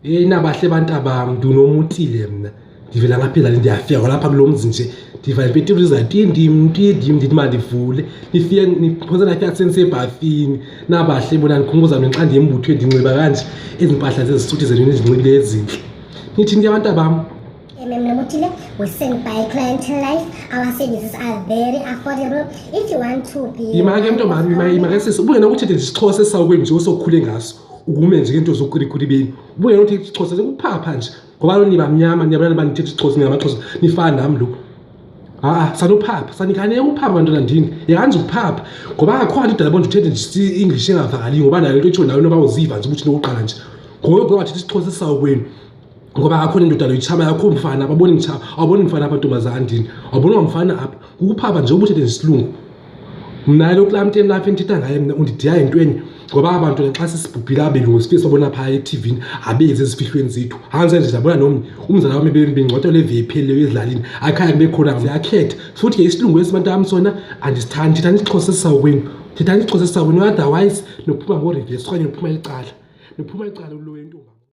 Yeyi nabahle bantabam, ndinomutile mna. Ndivela ngapha elalini ndiyafika kwalapha kulo mzi nje ndiva ipetile iza tindim tindim ndithi mandivule nifike niphonse ndafika senisebhafini nabahle bona ndikhumbuza mna xa ndiye embuthweni ndinxiba kanje ezi mpahla zezisuthi zenu nizinxibileyo ezintle. Nithini ke bantabam? MM Nomutile, we sent by Clientele Life. Our services are very affordable. If you want to be. Yima ke ntombam, yima yima ke sisi. Ubungena ukuthethe nje isiXhosa esisawukwenu nje osokhule ngaso. Ukume nje into zokurikuri benu. Ubungena uthethe isiXhosa sekuphapha nje. Ngoba kaloku nibamnyama niyabona uba nithetha isiXhosa ningamaXhosa nifana nam lo. Ha-a sanuphapha sanikhaneka uphapha bantwana ndini yekani nje ukuphapha ngoba akho nto idala bonje uthethe nje i-English engavakaliyo ngoba nayo into itsho nayo noba uziva nje ukuthi nokuqala nje. Ngoku wathetha isiXhosa esisawukwenu. Ngoba akho nendoda lo itshaba yakho mfana ababoni mtshaba awuboni mfana apha ntombazana ndini awuboni wamfana apha kukuphapha nje ubuthethe ngesilungu mna lo kulaa mntu emlapha endithetha ngaye mna undidiya entweni ngoba aba bantwana xa sesibhubhile abelungu sifike sobona phaa ethivini abezi ezifihlweni zethu hanze nje ndabona nomnye umzala wam bengcwatywa le veki iphelileyo ezilalini akhaya kube khona ziyakhetha futhi ke isilungu esi bantu am sona andisithandi thethani isiXhosa esisakwenu thethani isiXhosa esisakwenu otherwise nophuma ngorivesi okanye nophuma icala nophuma icala ulo wentombi.